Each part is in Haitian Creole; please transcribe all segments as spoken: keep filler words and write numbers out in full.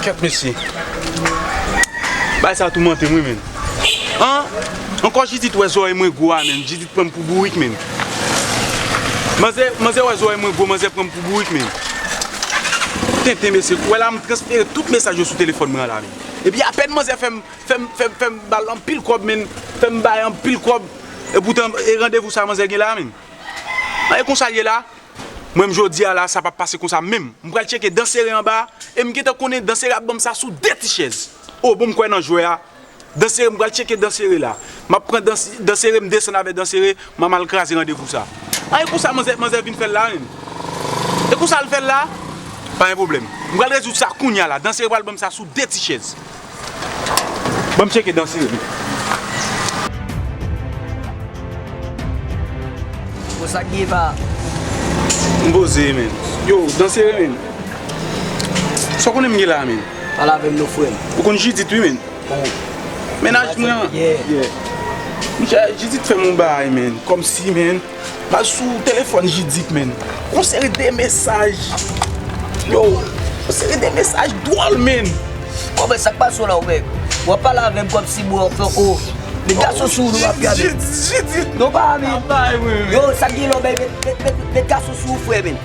Kèt mesye. Bagay sa toumante m wi, menn. An? Ankò Jidit wè zòrèy mwen gwo a, menn. Jidit pran m pou bourik, menn. Manzè, manzè wè zòrèy mwen gwo, manzè pran m pou bourik, menn. Tenten, mesye. Ou wè la, m transfere tout mesaj yo sou telefòn mwen an la, menn. Epi apèn manzè fè m, fè m, fè m, fè m ba l anpil kòb, menn. Fè m bay anpil kòb. Epoutan, e randevou sa manzè gen la, menn. An, e konsa l ye la. Mwen menm jodi a la, sa p ap pase konsa menm. M pral tcheke Dansere anba, e m gentan konnen Dansere ap ban m sa sou de ti chèz. O, bon, m kwè nan jwè a. Dansere, m pral tcheke Dansere la. M ap pran Dans-, Dansere, m desann avè Dansere, m a mal kraze randevou sa. An, e konsa manzè, manzè vin fè l la, menm. E konsa l fè l la? Pa gen pwoblèm. M pral rezoud sa kounye a la. Dansere pral ban m sa sou de ti chèz. Ban m tcheke Dansere. Bon, sa k gen pa? M poze, menn. Yo, Dansere, menn. Sa w konnen m gen la, menn? Pale avè m non, frè m. Ou konn Jidit, wi, menn. Oh. Mennaj mwen an. Yeah. Yeah. Monchè, Jidit fè m yon bagay, menn. Kòmsi, menn. M al sou telefòn Jidit, menn. Yon seri de mesaj. Yo, yon seri de mesaj dwòl, menn. Bon, men sa k pase w la, ou menm? W ap pale avè m kòmsi mwen fè o. Met gason sou ou, nou ap gade. Jidit, Jidit. Non, pa, menn. Yo, sa k gen la, men, met, met, met, met gason sou ou, frè, menn.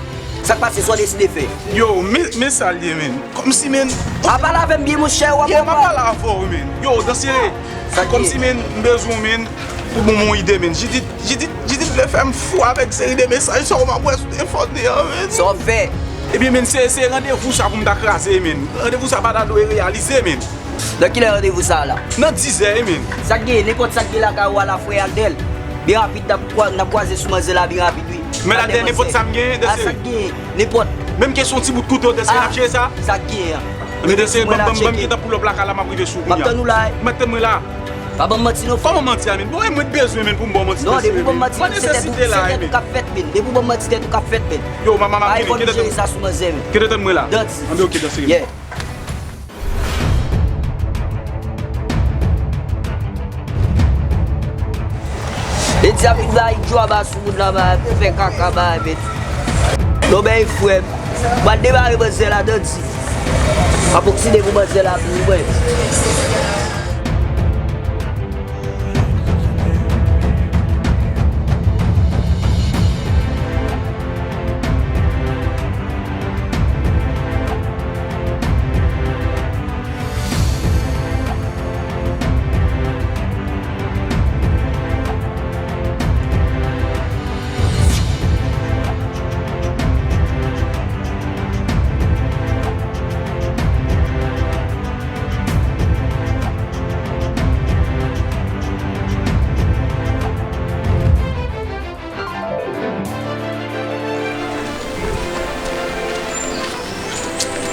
Sa k pase, sa w deside fè? Yo, men, men sa l ye, menn. Kòmsi, menn. A, pale avè m byen, monchè, w ap konprann. Yeah, m ap pale avè w, menn. Yo, Dansere. Sa k ye? Kòmsi, menn, m bezwen w, menn, pou ban mwen yon ide, menn. Jidit, Jidit, Jidit vle fè m fou avèk seri de mesaj sa yo m ap wè sou telefòn li an, menn. Sa w ap fè? Ebyen, menn, se, se randevou sa pou m ta kraze, menn. Randevou sa pa ta dwe reyalize, menn. Nan kilè randevou sa a la? Nan dizè, wi, menn. Sa k gen, nenpòt sa k gen lakay ou a la, frè Aldèl. Byen rapid, n ap kwa-, n ap kwaze sou manzè la byen rapid, wi. Men Aldèl, nenpòt sa m gen, Dansere. A, sa k gen, nenpòt. Menm ke se yon ti bout kouto, Dansere, n ap jere sa. Sa k gen an? Ebyen, Dansere, ban m, ban m, ban m gentan pull up lakay la, m ap rive sou ou kounye a. M ap tann ou la, wi. M ap tann mwen la. Pa ban m manti non, frè. Kòman manti a, menn? Bon, e mwen t bezwen, menn, pou m ba w manti, Dansere, menn. Non, depi w ban m manti, se tèt ou, se tèt ou k ap fèt, menn. Depi w ban m manti, tèt ou k ap fèt, menn. Yo, manman, m ap vini. Kite tann mwen la. Anben, oke, Dansere. Yeah. Edi ap vin bay djwaba sou moun la, bay fè kaka, bay met. Non, men frè m, m al debare manzè la, Dandy. M ap okside pou manzè la tou, wi, mwen.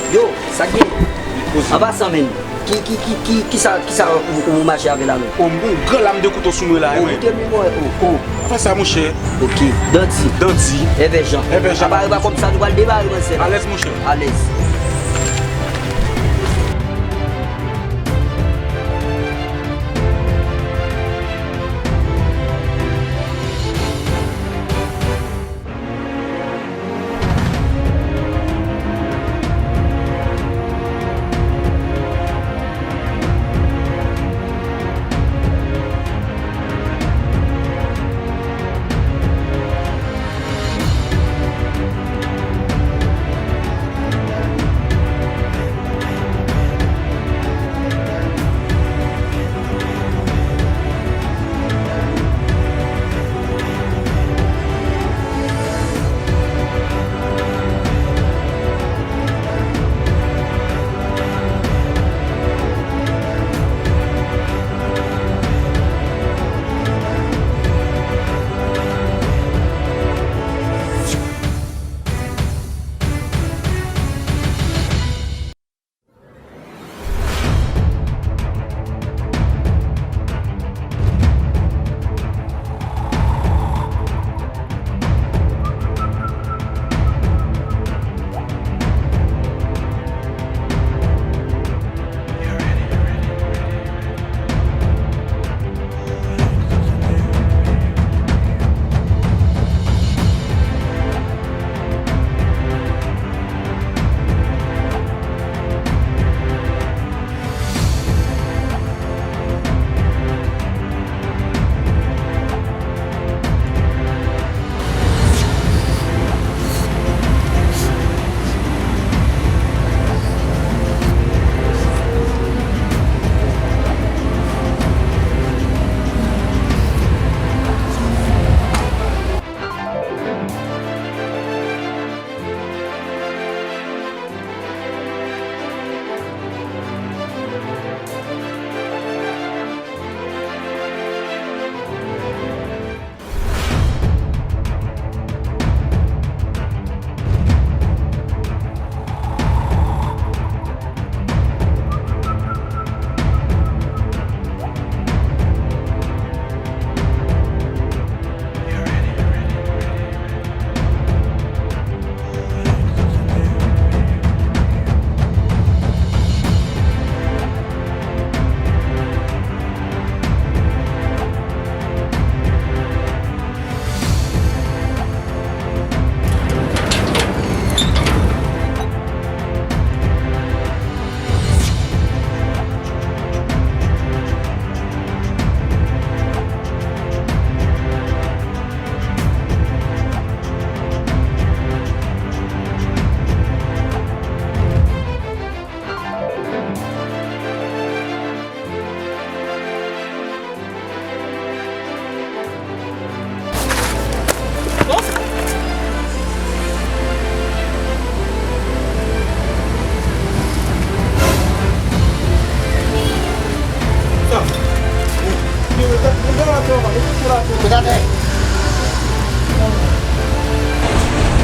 Yo, sa k gen? An pasan, menn. Ki, ki, ki, ki, kisa, kisa ou, ou mache avè la menm? O, m gon gran lam de kouto sou mwen la, wi. O, montre m li mwen, o, o. Fè sa, monchè. Oke. Dandy. Dandy. Èvè Jan. Èvè Jan. Apa e pa kòmsa nou pral debare manzè la. Alèz, monchè. Alèz.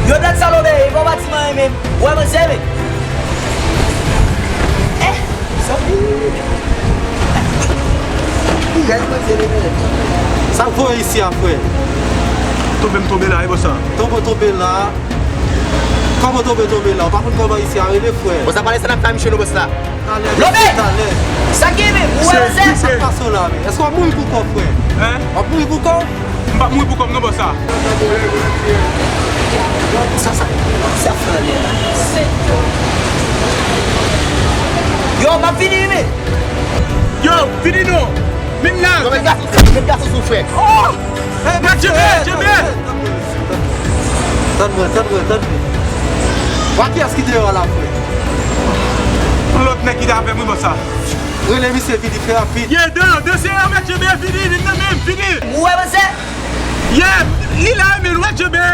Yo, dat salopè, e pa batiman an menm. Ou wè manzè, men. Eh, sa. Sa k voye isi a, frè? Tonbe m tonbe la, e bò sa. Tonbe w tonbe la. Kòman w tonbe tonbe la? Ou pa konn kòman isi a rele, frè? Bò sa, pale sa n ap fè a misye non, bòs la. Talè, talè. Sa k gen menm? Ou wè manzè? Sa k pase w la, men? Èske w ap mouri pou kò w, frè? Hein? W ap mouri pou kò w? M p ap mouri pou kò m non, bòs la. Sa, sa, sa fè la. Yo, m ap vini, men. Yo, vini non. Vin la. Yo, met gason sou, met gason sou, frè. Oh! Hey, met djenbe, djenbe. Tann mwen, tann mwen, tann mwen. Wa kiyès ki deyò a la, frè? Yon lòt nèg ki t avè m wi, bòs la. Rele misye vini, fè rapid. Ye, dan, dan, se yon met djenbe, vini, vin nan men m, vini. Ou wè manzè? Ye, li la, men, ou wè djenbe.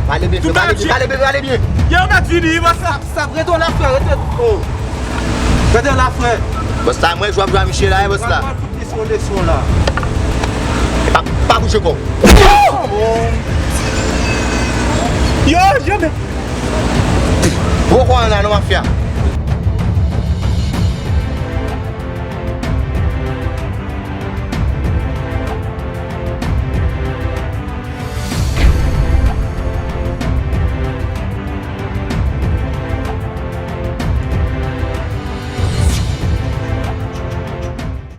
Pale byen, pale byen, pale byen, pale byen. Ye, ou mèt vini, bòs la. Sa, rete la, frè, rete. Oh. Rete la, frè. Bòs la, mwen jwe ap jwe a misye la, wi, bòs la. Mwen fout li sou leson la. Pa, pa bouje kò w. Yo, djenbe. Gwo kò an la, non, mafya.